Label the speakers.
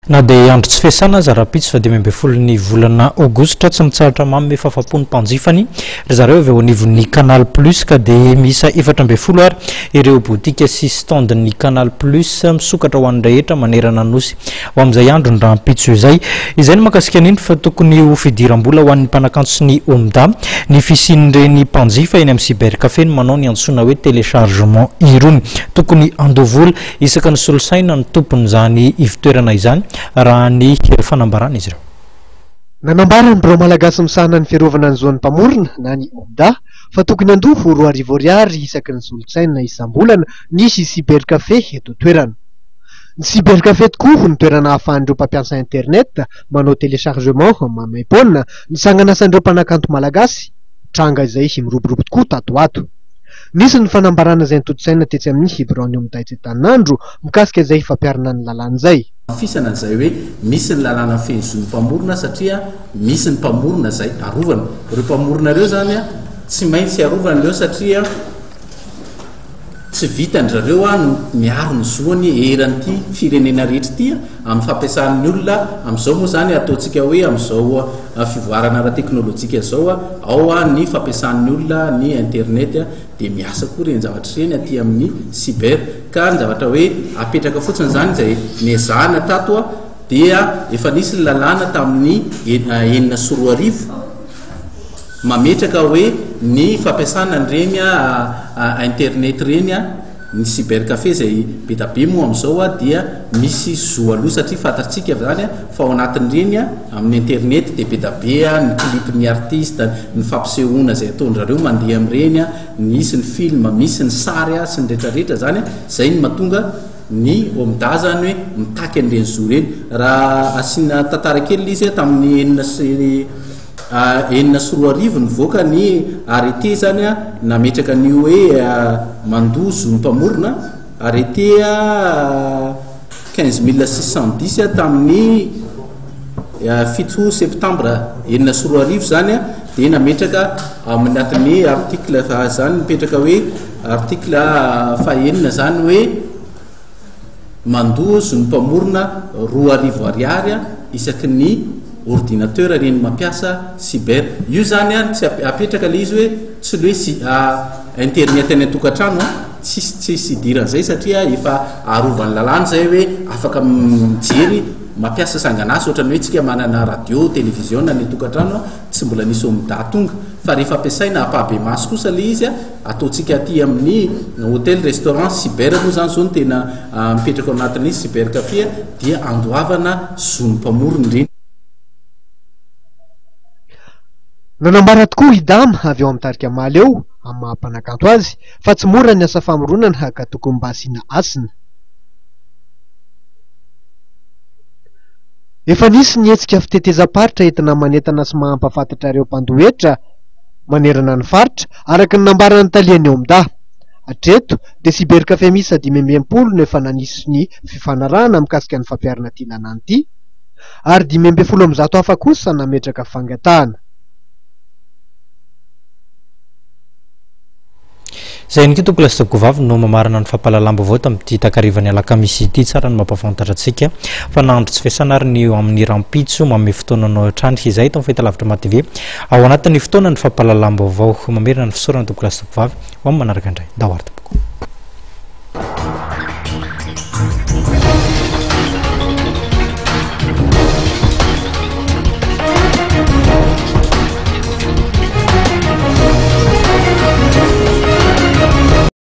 Speaker 1: Na dia andro tsy fiasana aza rahampitso faha 15 ny volana aogositra, tsy mitsahatra manome fahafapo ny mpanjifany ry zareo avy eo anivon'ny Canal Plus ka dia miisa 14 ary ireo botika sy stand ny Canal Plus misokatra ho an'ny rehetra manerana ny Nosy ho amin'izay androny rahampitso izay. Izay no mahakasika an'iny fa tokony ho fidiram-bola ho an'ny mpanakanto sy ny OMDA ny fisian'ireny mpanjifa eny amin'ny cybercafé no manao ny antsoina hoe téléchargement irony. Tokony handoa vola Isaky ny solosaina ny tompon'izany ivotoerana izany, raha ny fanambaran'izy ireo.
Speaker 2: Nanambara ny Birao Malagasy misahana ny fiarovana ny zon'ny mpamorona na ny OMDA fa tokony handoa ho 2000 ariary isaky ny solosaina isam-bolana ny cybercafé eto an-toerana. Ny cybercafé tokoa no toerana ahafahan'ireo mpampiasa internet manao téléchargement maimaim-poana ny sangan'asan'ireo mpanakanto malagasy, tranga izay miroborobo tokoa tato ho ato. Nisy ny fanambarana izay notontosaina tetsy amin'ny biraon'ny Omda etsy Antaninandro mikasika izay fampiharana ny lalàna izay.
Speaker 3: Hamafisana izay hoe misy ny lalàna mifehy ny zon'ny mpamorona satria misy ny mpamorona izay arovana. Ireo mpamorona ireo izany tsy maintsy arovana ireo satria tsy vitan-dry zareo no miaro ny zoany eran'ity firenena rehetra ity amin'ny fampiasan'ny olona amin'izao moa izany ataontsika hoe amin'izao fivoarana ara-teknolojika izao ao ny fampiasan'ny olona ny internet dia miasa koa ireny zavatra ireny aty amin'ny cyber ka ny zavatra hoe apetraka fotsiny izany izay nezahana tato dia efa nisy ny lalàna tamin'ny 2006 Mametraka hoe ny fampiasana an'ireny internet ireny, ny cyber café izay be da be moa amin'izao dia misy zo aloha satria fantatsika izany fa ao anatin'ireny amin'ny internet dia be da be ny clip ny artiste, ny fampisehoana izay ataon-drareo mandeha amin'ireny, misy ny film, misy ny sary sy ny rehetra rehetra izany, izay no mahatonga ny OMDA izany hoe mitaky an'ireny zo ireny. Raha asiana tantara kely ilay izy tamin'ny enina sy 2006 nivoaka ny arrêté zany nametraka an'io hoe mandoa zon'ny mpamorona, arrêté 15610 tamin'ny 7 septembre 2006 zany dia nametraka ao anatin'ny article zany mipetraka hoe article fahenina zany hoe Mandoa zon'ny mpamorona 2000 ariary isaky ny ordinateur reny mampiasa cyber. Io zany an tsy apetraka le izy hoe tsy le hoe internet any an-tokantrano an, tsisy tsisy idiran'izay satria efa arovan'ny lalàna izay hoe afaka mijery mampiasa sangan'asa ohatran'ny hoe tsika manana radio, televiziona any an-tokantrano an, tsy mbola nisy OMDA tonga fa rehefa ampiasaina ampahibemaso kosa le izy an, Ataontsika aty amin'ny hotel, restaurant, cyber moa izany izao no tena mipetraka ao anatin'ny cyber café dia andoavana zon'ny mpamorona ireny.
Speaker 2: Nanambara tokoa i Dama avy ao amin'ny tarika Mahaleo, amin'ny maha mpanakanto azy, fa tsy mora ny asa famoronana ka tokony mba asiana hasina. Efa nisy ny hetsika fitetezam-paritra entina manentana sy mahampahafantatra ireo mpandoa hetra manerana ny faritra, araka ny nambaran'ny talehan'ny OMDA. Hatreto, dia cybercafé miisa 65 no efa nanisy ny fifanarahana mikasika ny fampiharana ity lalàna ity, ary 115 hafa kosa nametraka fangatahana.
Speaker 1: Izay ihany koa tompoko lahy sy tompoko vavy no mamarana ny fampahalalam-baovao tamin'ity takarivan'ny alakamisy ity. Tsara ny mampahafantatra antsika fa na andro tsy fiasana ary ny eo amin'ny rahampitso manome fotoana anao hatrany izay eto amin'ny fahitalavitra Maha TV ao anatin'ny fotoanan'ny fampahalalam-baovao. Mamerina ny fisaorana tompoko lahy sy tompoko vavy ho amin'ny manaraka indray. Ndao ary tompoko.